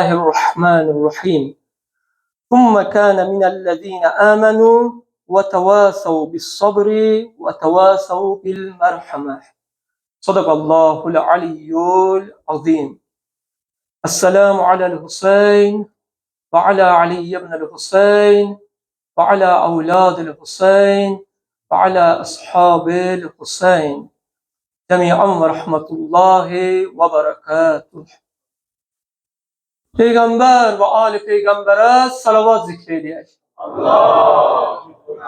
الرحمن الرحيم. ثم كان من الذين آمنوا وتواصوا بالصبر وتواصوا بالمرحمة. صدق الله العلي العظيم. السلام على الحسين وعلى علي بن الحسين وعلى أولاد الحسين وعلى أصحاب الحسين جميعا ورحمة الله وبركاته. Peygamber ve Ali Peygamber'e salavat zikrediyek. Allahümme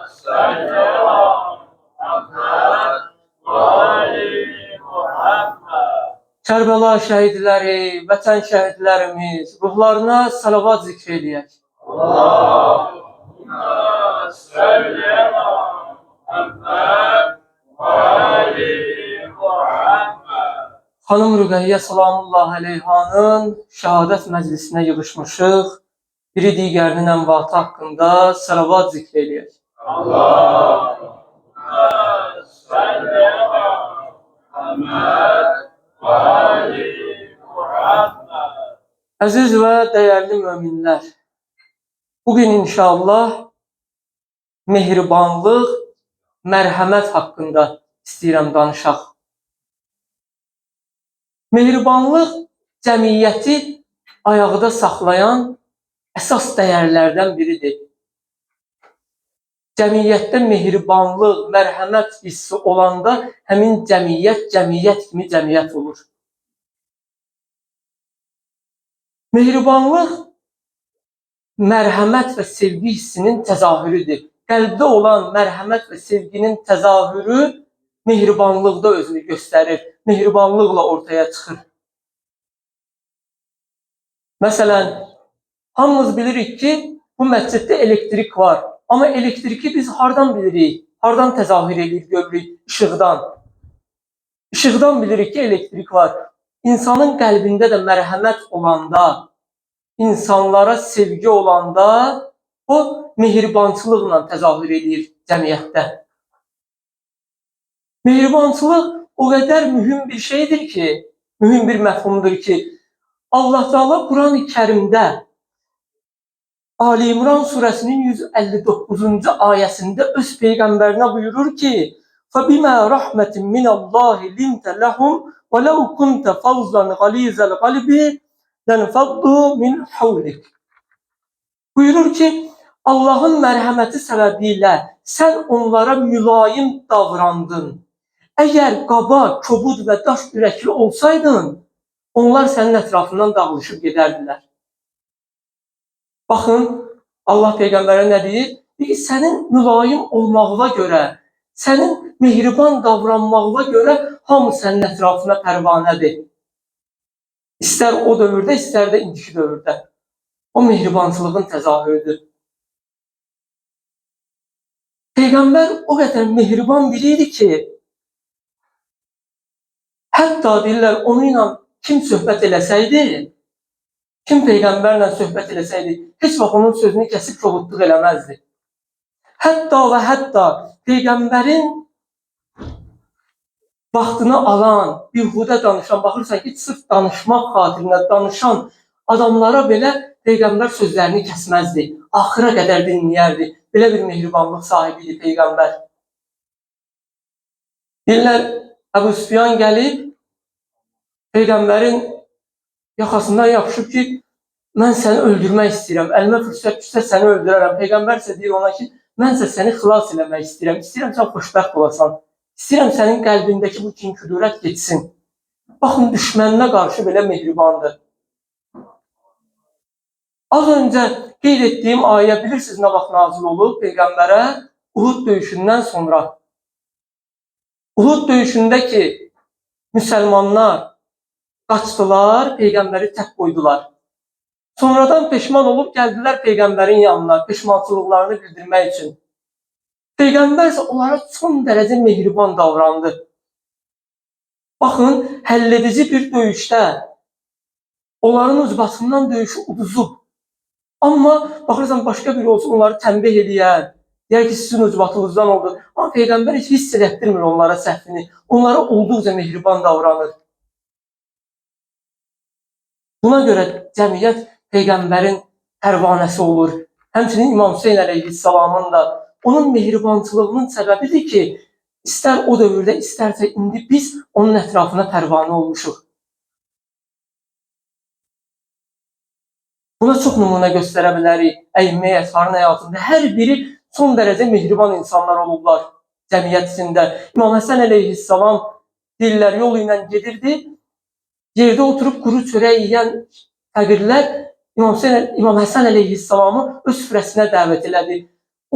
salli ala Muhammed ve ali Muhammed. Kərbəla şəhidləri, vətən şəhidlərimiz, ruhlarına salavat zikr eləyək. Allahümme salli ala Muhammed ve ali Muhammed. Xanım Rüqəyyə salamullah əleyhanın şəhadət məclisinə yığışmışıq. Biri digərinin əmvatı haqqında salavat zikr eləyək. Allahümme salli ala Muhammed ve ali Muhammed. Əziz və dəyərli möminlər, bugün inşallah mehribanlıq, mərhəmət haqqında istəyirəm danışaq. Mehribanlıq cəmiyyəti ayaqda saxlayan əsas dəyərlərdən biridir. Cəmiyyətdə mehribanlıq, mərhəmət hissi olanda həmin cəmiyyət cəmiyyət kimi cəmiyyət olur. Mehribanlıq mərhəmət və sevgi hissinin təzahürüdür. Qəlbdə olan mərhəmət və sevginin təzahürü mehribanlıqda özünü göstərir, mehribanlıqla ortaya çıxır. Məsələn, hamımız bilirik ki, bu məsciddə elektrik var. Amma elektriki biz hardan bilirik? Hardan təzahür edir, görürük? İşıqdan. İşıqdan bilirik ki, elektrik var. İnsanın qəlbində də mərhəmət olanda, insanlara sevgi olanda o mehribançılıqla təzahür edir cəmiyyətdə. Mehribançılıq o qədər mühüm bir şeydir ki, mühüm bir məfhumdur ki, Allah Teala Quran-ı Kərimdə Ali İmran surəsinin 159-cu ayəsində öz peyğəmbərinə buyurur ki: "Fəbimə rahmetin minallahi linte lehum ve lev kunte fazzan galizal qalbi lenfaddu min havlik." Buyurur ki, Allahın mərhəməti səbəbilə sən onlara mülayim davrandın. Əgər qaba, kobud və daş ürəkli olsaydın, onlar sənin ətrafından dağılışıb gedərdilər. Baxın, Allah Peyğəmbərə nə deyir? Deyir ki, sənin mülayim olmağına görə, sənin mehriban davranmağına görə hamı sənin ətrafına pərvanədir. İstər o dövrdə, istər də indiki dövrdə. O mehribançılığın təzahürüdür. Peyğəmbər o qədər mehriban biri idi ki, hətta deyirlər, onunla kim söhbət eləsəydi, kim Peyğəmbərlə söhbət eləsəydi, heç vaxt onun sözünü kəsib kobudluq eləməzdi. Hətta və hətta Peyğəmbərin vaxtını alan, bihudə danışan, baxırsan ki, sırf danışmaq xatirinə danışan adamlara belə Peyğəmbər sözlərini kəsməzdi. Axıra qədər dinləyərdi. Belə bir mehribanlıq sahibi idi Peyğəmbər. Deyirlər, Əbu Süfyan gəlib, Peyğəmbərin yaxasından yapışıb ki, mən səni öldürmək istəyirəm, əlimə fürsət düşsə səni öldürərəm. Peyğəmbər isə deyir ona ki, mən isə səni xilas eləmək istəyirəm, istəyirəm sən xoşbəxt olasan, istəyirəm sənin qəlbindəki bu kin-kudurət getsin. Baxın, düşməninə qarşı belə mehribandır. Az öncə qeyd etdiyim ayə bilirsiniz nə vaxt nazil olub Peyğəmbərə? Uhud döyüşündən sonra. Uhud döyüşündə ki, müsəlmanlar qaçdılar, Peyğəmbəri tək qoydular. Sonradan peşman olub gəldilər Peyğəmbərin yanına, peşmançılıqlarını bildirmək üçün. Peyğəmbər isə onlara son dərəcə mehriban davrandı. Baxın, həlledici bir döyüşdə onların ucbatından döyüşü uduzub. Amma baxırsan, başqa biri olsa onları tənbih eləyər. Deyər ki, sizin ucbatınızdan oldu. Amma Peyğəmbər heç hiss elətdirmir onlara səhvini. Onlara olduqca mehriban davranır. Buna görə cəmiyyət Peyğəmbərin pərvanəsi olur. Həmçinin İmam Hüseyn əleyhissalamın da onun mehribançılığının səbəbidir ki, istər o dövrdə, istərsə indi biz onun ətrafına pərvanə olmuşuq. Buna çox nümunə göstərə bilərik. Əimmə-i ətharın həyatında hər biri son dərəcə mehriban insanlar olublar cəmiyyət içində. İmam Həsən əleyhissalam deyirlər, yol ilə gedirdi. Yerdə oturub quru çörək yeyən fəqirlər İmam Həsən əleyhissalamı öz süfrəsinə dəvət elədi.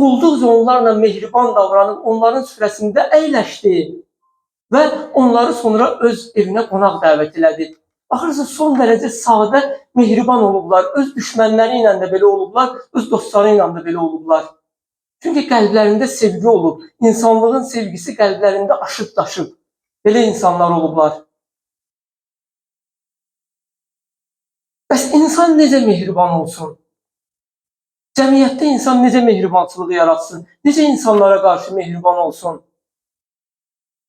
Olduqca onlarla mehriban davranıb, onların süfrəsində əyləşdi və onları sonra öz evinə qonaq dəvət elədi. Baxırsınız, son dərəcə sadə, mehriban olublar. Öz düşmənləri ilə də belə olublar, öz dostları ilə də belə olublar. Çünki qəlblərində sevgi olub, insanlığın sevgisi qəlblərində aşıb daşıb. Belə insanlar olublar. Bəs insan necə mehriban olsun? Cəmiyyətdə insan necə mehribançılığı yaratsın? Necə insanlara qarşı mehriban olsun?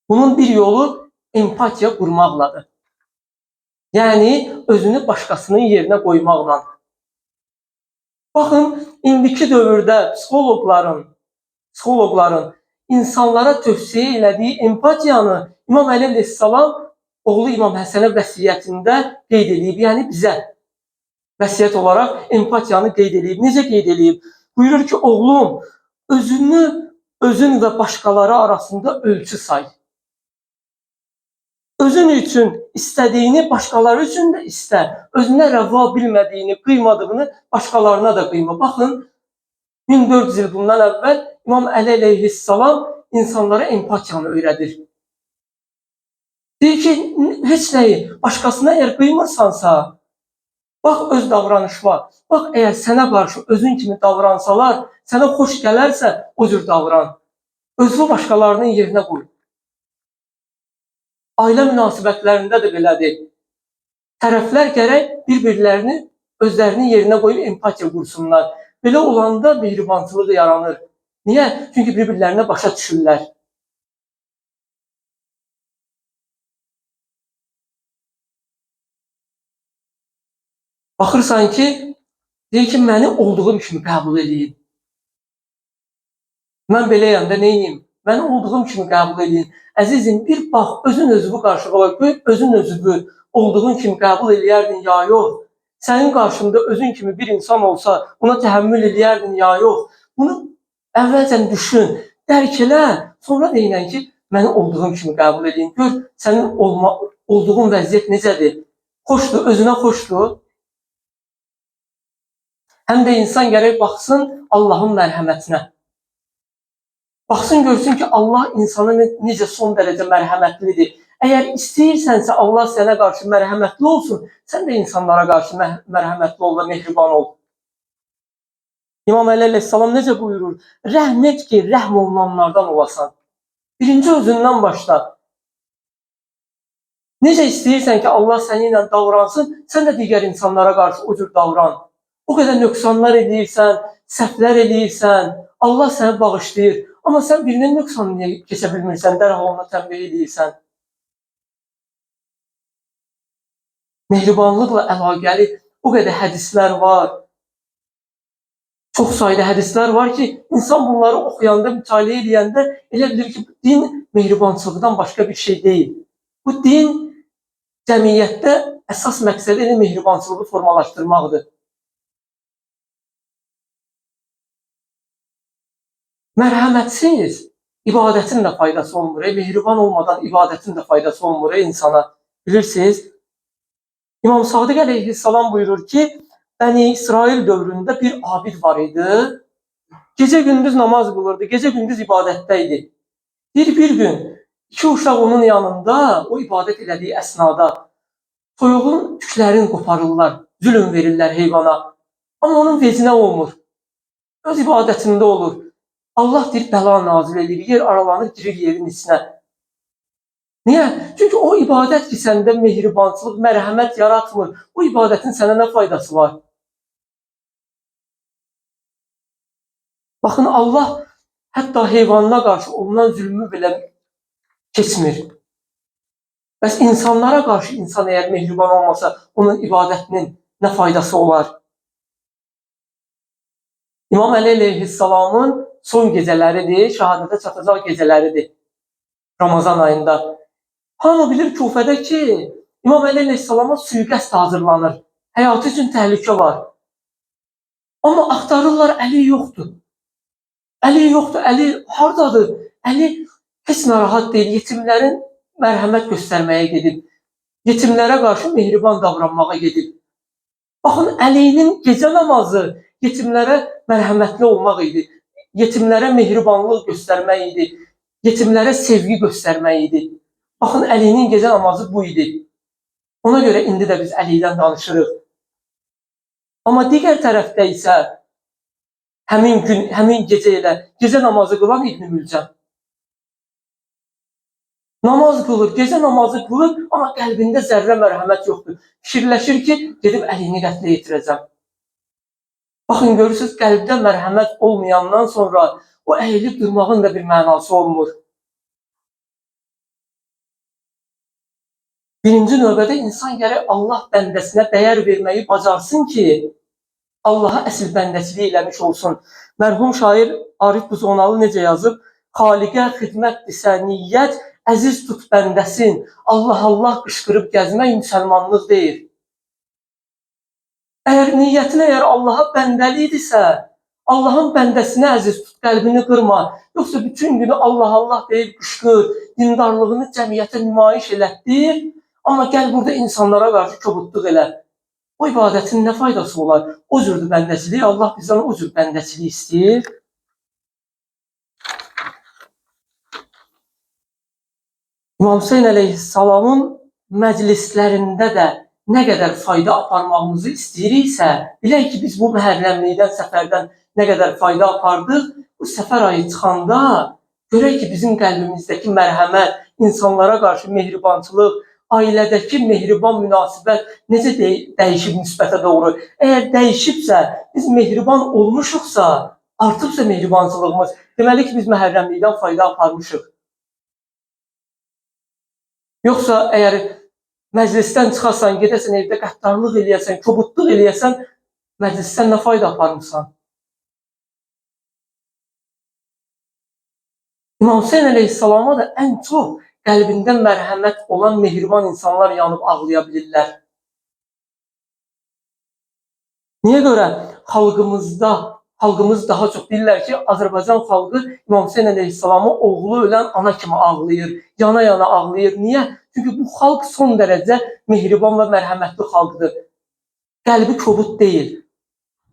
Bunun bir yolu empatiya qurmaqladır. Yəni, özünü başqasının yerinə qoymaqla. Baxın, indiki dövrdə psixoloqların insanlara tövsiyə elədiyi empatiyanı İmam Əli əleyhissalam oğlu İmam Həsənə vəsiyyətində qeyd eləyib. Yəni, bizə vəsiyyət olaraq empatiyanı qeyd eləyib. Necə qeyd eləyib? Buyurur ki, oğlum, özünü özün və başqaları arasında ölçü say. Özün üçün istədiyini başqaları üçün də istə. Özünə rəva bilmədiyini, qıymadığını başqalarına da qıyma. Baxın, 1400 il bundan əvvəl İmam Əli əleyhissalam insanlara empatiyanı öyrədir. Deyir ki, heç nəyi başqasına əgər qıymırsansa, bax öz davranışına, bax əgər sənə qarşı özün kimi davransalar, sənə xoş gələrsə o cür davran. Özünü başqalarının yerinə qoy. Ailə münasibətlərində də belədir. Tərəflər gərək bir-birlərini özlərinin yerinə qoyub empatiya qursunlar. Belə olanda mehribançılıq yaranır. Niyə? Çünki bir-birlərinə başa düşürlər. Baxırsan ki, deyir ki, məni olduğum kimi qəbul eləyin. Mən beləyəm də, neyniyim? Məni olduğum kimi qəbul eləyin. Əzizim, bir bax, özün özünü qarşığa qoy, özün özünü olduğun kimi qəbul eləyərdin, ya yox. Sənin qarşında özün kimi bir insan olsa, ona təhəmmül eləyərdin, ya yox. Bunu əvvəlcən düşün, dərk elə, sonra deyinən ki, məni olduğum kimi qəbul eləyin. Gör, sənin olduğun vəziyyət necədir? Xoşdur, özünə xoşdur. Həm də insan gərək baxsın Allahın mərhəmətinə. Baxsın, görsün ki, Allah insana necə son dərəcə mərhəmətlidir. Əgər istəyirsənsə Allah sənə qarşı mərhəmətli olsun, sən də insanlara qarşı mərhəmətli ol və mehriban ol. İmam Əli əleyhissalam necə buyurur? Rəhm et ki, rəhm olunanlardan olasan. Birinci özündən başla. Necə istəyirsən ki, Allah səninlə davransın, sən də digər insanlara qarşı o cür davran. O qədər nöqsanlar eləyirsən, səhvlər eləyirsən, Allah səni bağışlayır. Amma sən birinin nöqsanını niyə keçə bilmirsən, dərhal ona tənbih eləyirsən? Mehribanlıqla əlaqəli o qədər hədislər var. Çox sayda hədislər var ki, insan bunları oxuyanda, mütaliə edəndə elə bilir ki, din mehribançılıqdan başqa bir şey deyil. Bu din cəmiyyətdə əsas məqsədi elə mehribançılığı formalaşdırmaqdır. Mərhəmətsiz ibadətin də faydası olmur. Mehriban olmadan ibadətin də faydası olmur insana. Bilirsiniz, İmam Sadiq əleyhissalam buyurur ki, Bəni İsrail dövründə bir abid var idi. Gecə-gündüz namaz qılırdı, gecə-gündüz ibadətdə idi. Bir gün iki uşaq onun yanında, o ibadət elədiyi əsnada toyuğun tüklərini qoparırlar, zülm verirlər heyvana. Amma onun vecinə olmur. Öz ibadətində olur. Allah deyir, bəla nazil edir, yer aralanır, girir yerin içinə. Niyə? Çünki o ibadət ki, səndə mehribançılıq, mərhəmət yaratmır. O ibadətin sənə nə faydası var? Baxın, Allah hətta heyvanına qarşı olunan zülmü belə keçmir. Bəs insanlara qarşı insan əgər mehriban olmasa, onun ibadətinin Nə faydası olar? İmam Əli əleyhissalamın son gecələridir, şəhadətə çatacaq gecələridir Ramazan ayında. Hamı bilir Kufədə ki, İmam Əli əleyhissalama sui-qəsd hazırlanır. Həyatı üçün təhlükə var. Amma axtarırlar, Əli yoxdur. Əli yoxdur, Əli hardadır? Əli heç narahat deyil, yetimlərin mərhəmət göstərməyə gedib. Yetimlərə qarşı mehriban davranmağa gedib. Baxın, Əlinin gecə namazı yetimlərə mərhəmətli olmaq idi. Yetimlərə mehribanlıq göstərmək idi. Yetimlərə sevgi göstərmək idi. Baxın, Əlinin gecə namazı bu idi. Ona görə indi də biz Əlidən danışırıq. Amma digər tərəfdə isə həmin gün, həmin gecə ilə gecə namazı qılan İbn Mülcəm. Namaz qılır, gecə namazı qılır, amma qəlbində zərrə mərhəmət yoxdur. Fikirləşir ki, gedib Əlini qətlə yetirəcəm. Baxın, görürsünüz, qəlbdə mərhəmət olmayandan sonra o əyilib durmağın da bir mənası olmur. Birinci növbədə insan gərək Allah bəndəsinə dəyər verməyi bacarsın ki, Allaha əsl bəndəçilik eləmiş olsun. Mərhum şair Arif Buzonalı necə yazıb? Xaliqə xidmətdirsə niyyət, əziz tut bəndəsin. Allah Allah qışqırıb gəzmək müsəlmanlıq deyil. Əgər niyyətin əgər Allaha bəndəlikdirsə, Allahın bəndəsinə əziz tut, qəlbini qırma. Yoxsa bütün günü Allah Allah deyib qışqır, dindarlığını cəmiyyətə nümayiş elətdir, amma gəl burada insanlara qarşı kobudluq elə. O ibadətin nə faydası olar? O cürdür bəndəçilik, Allah bizdən o cür bəndəçilik istəyir. İmam Hüseyn əleyhissalamın məclislərində də nə qədər fayda aparmağımızı istəyiriksə, bilək ki, biz bu məhərrəmlikdən, səfərdən nə qədər fayda apardıq, bu səfər ayı çıxanda görək ki, bizim qəlbimizdəki mərhəmət, insanlara qarşı mehribançılıq, ailədəki mehriban münasibət necə dəyişib müsbətə doğru. Əgər dəyişibsə, biz mehriban olmuşuqsa, artıbsa mehribançılığımız, deməli ki, biz məhərrəmlikdən fayda aparmışıq. Yoxsa əgər məclisdən çıxasan, gedəsən evdə qəddarlıq eləyəsən, kobudluq eləyəsən, məclisdən nə fayda aparmısan? İmam Hüseyn əleyhissalama da ən çox qəlbində mərhəmət olan mehriban insanlar yanıb ağlaya bilirlər. Niyə görə xalqımız daha çox deyirlər ki, Azərbaycan xalqı İmam Hüseyn əleyhissalamı oğlu ölən ana kimi ağlayır, yana-yana ağlayır. Niyə? Çünki bu xalq son dərəcə mehriban və mərhəmətli xalqdır. Qəlbi kobud deyil.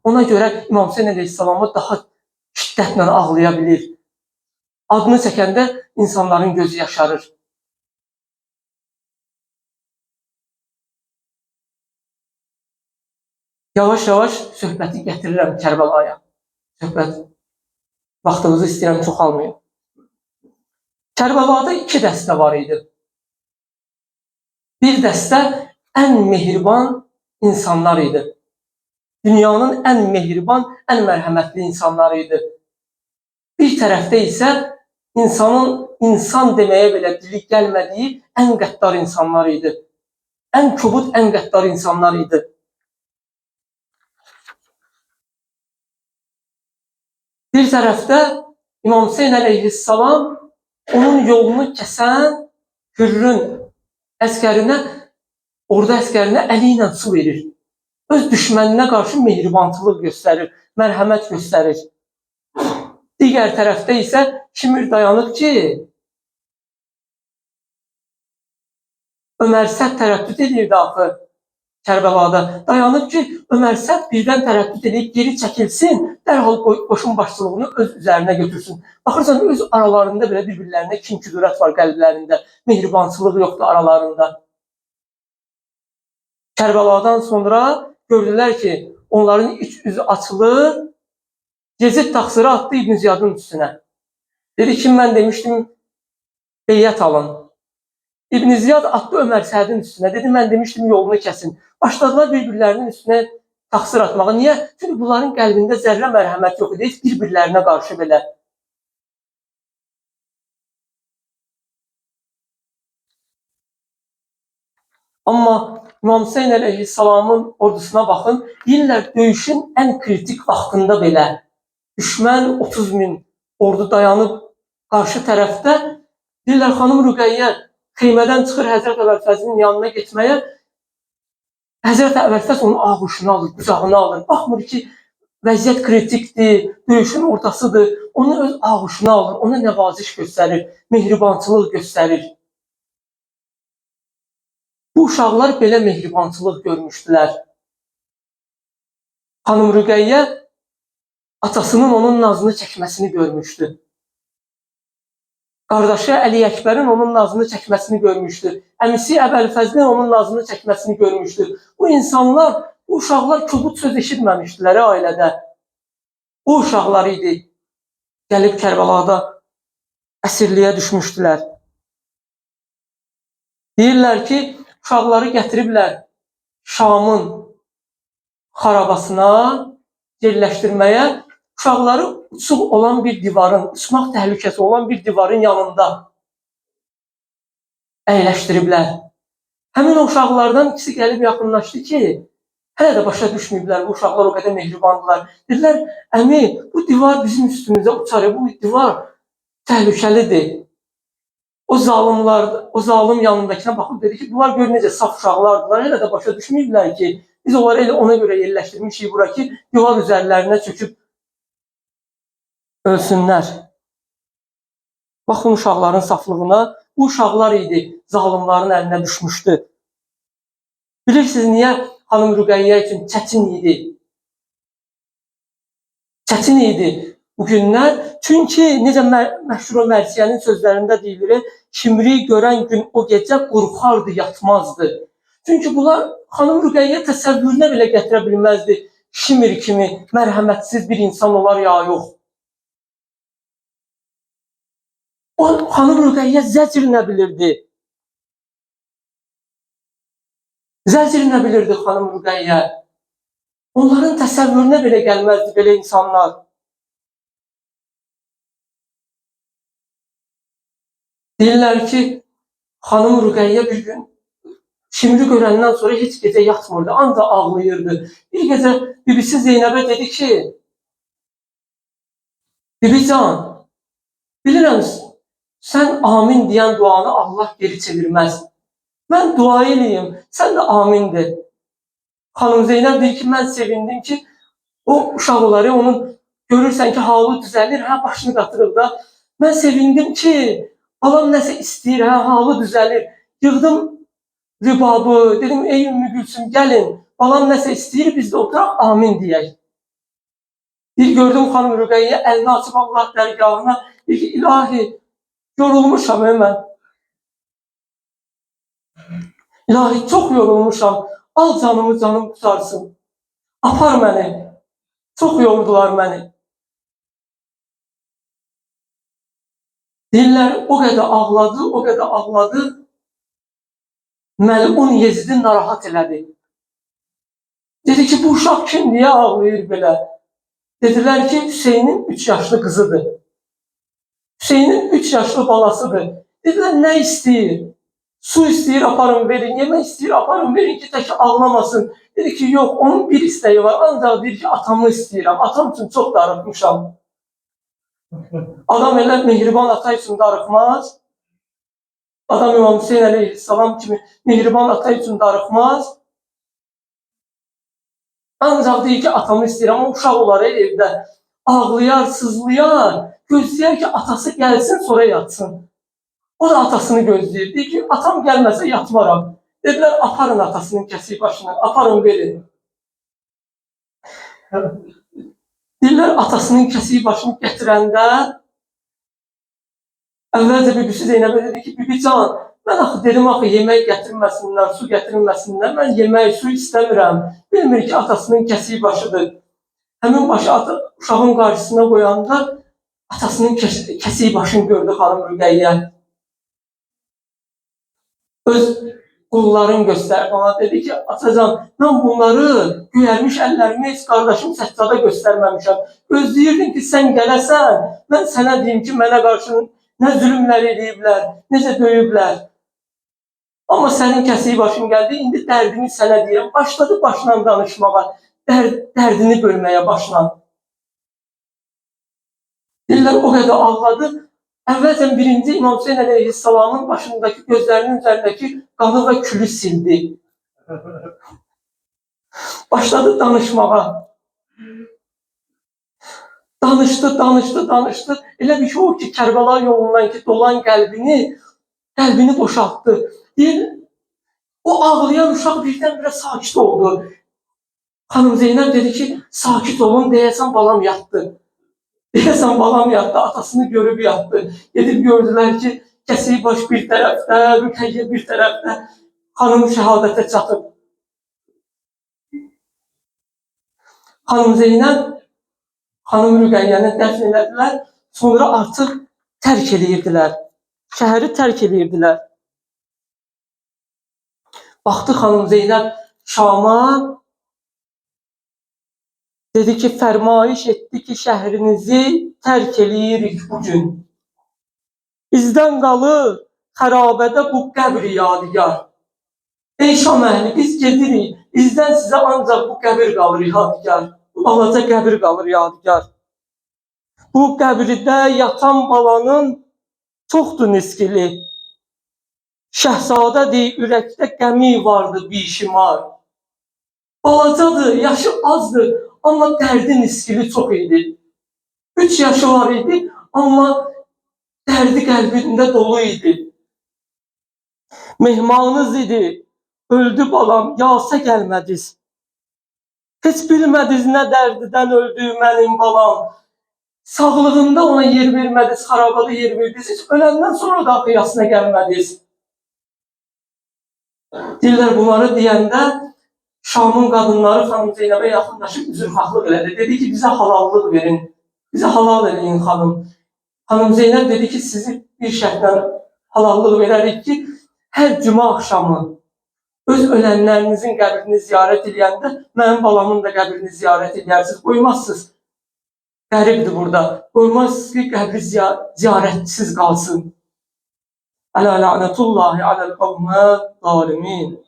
Ona görə İmam Hüseyn əleyhissalamı daha şiddətlə ağlaya bilir. Adını çəkəndə insanların gözü yaşarır. Yavaş-yavaş söhbəti gətirirəm Kərbəlaya. Söhbət vaxtınızı istəyirəm çox almayım. Kərbəlada iki dəstə var idi. Bir dəstə ən mehriban insanlar idi. Dünyanın ən mehriban, ən mərhəmətli insanları idi. Bir tərəfdə isə insanın insan deməyə belə dili gəlmədiyi ən qəddar insanlar idi. Ən kobud, ən qəddar insanlar idi. Bir tərəfdə İmam Hüseyn əleyhissalam onun yolunu kəsən Hürrün əskərinə, ordu əskərinə əli ilə su verir. Öz düşməninə qarşı mehribançılıq göstərir, mərhəmət göstərir. Digər tərəfdə isə Şimir dayanır ki, Ömər Səd tərəddüd edirdi axı Kərbəlada. Dayanıb ki, Ömər Səd birdən tərəddüd edib geri çəkilsin, dərhal qoşun başçılığını öz üzərinə götürsün. Baxırsan, öz aralarında belə bir-birlərinə kin-küdurət var qəlblərində, mehribançılıq yoxdur aralarında. Kərbəladan sonra gördülər ki, onların iç üzü açılır, Yezid təqsiri atdı İbn Ziyadın üstünə. Dedi ki, mən demişdim, beyyət alın. İbn Ziyad atdı Ömər Sədin üstünə. Dedi, mən demişdim, yolunu kəsin. Başladılar bir-birlərinin üstünə təqsir atmağa. Niyə? Çünki bunların qəlbində zərrə mərhəmət yox idi, heç bir-birlərinə qarşı belə. Amma İmam Hüseyin əleyhissalamın ordusuna baxın. Deyirlər, döyüşün ən kritik vaxtında belə düşmən 30 min ordu dayanıb qarşı tərəfdə. Deyirlər, xanım Rüqəyyə xeymədən çıxır Həzrət Əbülfəzlin yanına getməyə. Həzrət Əbülfəz onu ağuşuna alır, qucağına alır. Baxmır ki, vəziyyət kritikdir, döyüşün ortasıdır. Onu öz ağuşuna alır, ona nəvaziş göstərir, mehribançılıq göstərir. Bu uşaqlar belə mehribançılıq görmüşdülər. Xanım Rüqəyyə atasının onun nazını çəkməsini görmüşdü. Qardaşı Əli Əkbərin onun nazını çəkməsini görmüşdü. Əmisi Əbülfəzlin onun nazını çəkməsini görmüşdü. Bu insanlar, bu uşaqlar kobud söz eşitməmişdilər ailədə. O uşaqlar idi. Gəlib Kərbəlada əsirliyə düşmüşdülər. Deyirlər ki, uşaqları gətiriblər Şamın xarabasına yerləşdirməyə. Uşaqları uçuq olan bir divarın, uçmaq təhlükəsi olan bir divarın yanında əyləşdiriblər. Həmin o uşaqlardan ikisi gəlib yaxınlaşdı ki, hələ də başa düşməyiblər, bu uşaqlar o qədər mehribandılar. Dedilər, əmi, bu divar bizim üstümüzə uçar, bu divar təhlükəlidir. O zalimlar, o zalim yanındakına baxıb dedi ki, bunlar gör necə saf uşaqlardılar, hələ də başa düşməyiblər ki, biz onları elə ona görə yerləşdirmişik bura ki, divar üzərlərinə çöküb ölsünlər. Baxın uşaqların saflığına, bu uşaqlar idi, zalimların əlinə düşmüşdü. Bilirsiniz niyə xanım Rüqəyyə üçün çətin idi? Çətin idi bu günlər. Çünki necə məşhur o mərsiyənin sözlərində deyilir, Şimri görən gün o gecə qorxardı, yatmazdı. Çünki bunlar xanım Rüqəyyə təsəvvürünə belə gətirə bilməzdi. Şimir kimi mərhəmətsiz bir insan olar ya yox. O xanım Rüqəyyə zəcr nə bilirdi? Zəcr nə bilirdi xanım Rüqəyyə? Onların təsəvvürünə belə gəlməzdi belə insanlar. Deyirlər ki, xanım Rüqəyyə bir gün Şimri görəndən sonra heç gecə yatmırdı, ancaq ağlayırdı. Bir gecə bibisi Zeynəbə dedi ki, Bibican, bilirəm, sən amin deyən duanı Allah geri çevirməz. Mən dua eləyim, sən də amin de. Xanım Zeynəb deyir ki, mən sevindim ki, o uşaqları onun görürsən ki, halı düzəlir, hə, başını qatırır da. Mən sevindim ki, balam nəsə istəyir, hə, halı düzəlir. Yığdım rübabı, dedim, ey Ümmü Gülsüm, gəlin, balam nəsə istəyir, biz də oturaq, amin deyək. Bir gördüm xanım Rüqəyyə əlini açıb Allah dərgahına, deyir ki, ilahi, yorulmuşam mən. İlahi, çox yorulmuşam, al canımı, canım qurtarsın. Apar məni, çox yordular məni. Deyirlər, o qədər ağladı, o qədər ağladı, məlun Yezidi narahat elədi. Dedi ki, bu uşaq kim, niyə ağlayır belə? Dedilər ki, Hüseynin 3 yaşlı qızıdır. Hüseynin 3 yaşlı balasıdır. Dedilər, nə istəyir? Su istəyir, aparın verin, yemək istəyir, aparın verin ki, tək ağlamasın. Dedi ki, yox, onun bir istəyi var, ancaq deyir ki, atamı istəyirəm, atam üçün çox darıxmışam. Adam elə mehriban ata üçün darıxmaz. Adam İmam Hüseyin əleyhissalam kimi mehriban ata üçün darıxmaz. Ancaq deyir ki, atamı istəyirəm, amma uşaq olar evdə. Ağlayar, sızlayar, gözləyər ki, atası gəlsin, sonra yatsın. O da atasını gözləyir. Deyir ki, atam gəlməsə yatmaram. Dedilər, aparın atasının kəsik başını, aparın verin. Deyirlər, atasının kəsik başını gətirəndə əvvəlcə bibisi Zeynəbə dedi ki, bibican, mən axı dedim axı yemək gətirməsinlər, su gətirməsinlər, mən yemək, su istəmirəm. Bilmir ki, atasının kəsik başıdır. Həmin başı uşağın qarşısına qoyanda atasının kəsik başını gördü xanım Rüqəyyə. Öz qulların göstərdi ona, dedi ki, atacan, mən bunları göyərmiş əllərimi heç qardaşım Səccada göstərməmişəm. Gözləyirdim ki, sən gələsən, mən sənə deyim ki, mənə qarşı nə zülmlər eləyiblər, necə döyüblər. Amma sənin kəsiyi başın gəldi, indi dərdimi sənə deyirəm. Başladı başla danışmağa, dərdini bölməyə başla. Deyirlər, o qədər ağladı. Əvvəlcən birinci İmam Hüseyin əleyhissalamın başındakı, gözlərinin üzərindəki qanı və külü sildi. Başladı danışmağa. Danışdı, danışdı, danışdı. Elə bir ki, o ki, Kərbəla yolundan ki, dolan qəlbini boşaltdı. Deyir, o ağlayan uşaq birdən-birə sakit oldu. Xanım Zeynəb dedi ki, sakit olun, deyəsən balam yatdı. Deyəsən balam yatdı, atasını görüb yatdı. Gedib gördülər ki, kəsiyi baş bir tərəfdə, Rüqəyyə bir tərəfdə, xanım şəhadətə çatıb. Xanım Zeynəb, xanım Rüqəyyəni dəfn elədilər, sonra artıq tərk eləyirdilər. Şəhəri tərk eləyirdilər. Baxdı xanım Zeynəb Şama, dedi ki, fərmayiş etdi ki, şəhrinizi tərk eləyirik bugün. Bizdən qalır xərabədə bu qəbr yadigar. Ey Şam əhli, biz gedirik, bizdən sizə ancaq bu qəbir qalır yadigar. Bu balaca qəbir qalır yadigar. Bu qəbirdə yatan balanın çoxdur niskili. Şəhzadədir, ürəkdə qəmi vardı bişimar. Balacadır, yaşı azdır, amma dərdi niskili çox idi. 3 yaşı var idi, amma dərdi qəlbində dolu idi. Mehmanınız idi, öldü balam, yasa gəlmədiz. Heç bilmədiz nə dərdidən öldü mənim balam. Sağlığında ona yer vermədiz, xarabada yer verdiniz. Heç öləndən sonra da axı yasına gəlmədiz. Deyirlər, bunları deyəndə Şamın qadınları xanım Zeynəbə yaxınlaşıb üzrxahlıq elədi. Dedi ki, bizə halallıq verin, bizə halal eləyin xanım. Xanım Zeynəb dedi ki, sizi bir şərtlə halallıq verərik ki, hər cümə axşamı öz ölənlərinizin qəbrini ziyarət eləyəndə mənim balamın da qəbrini ziyarət eləyərsiniz. Qoymazsınız, qəribdir burada, qoymazsınız ki, qəbri ziyarətsiz qalsın. Ələ lənətullahi aləl qavmə zalimin.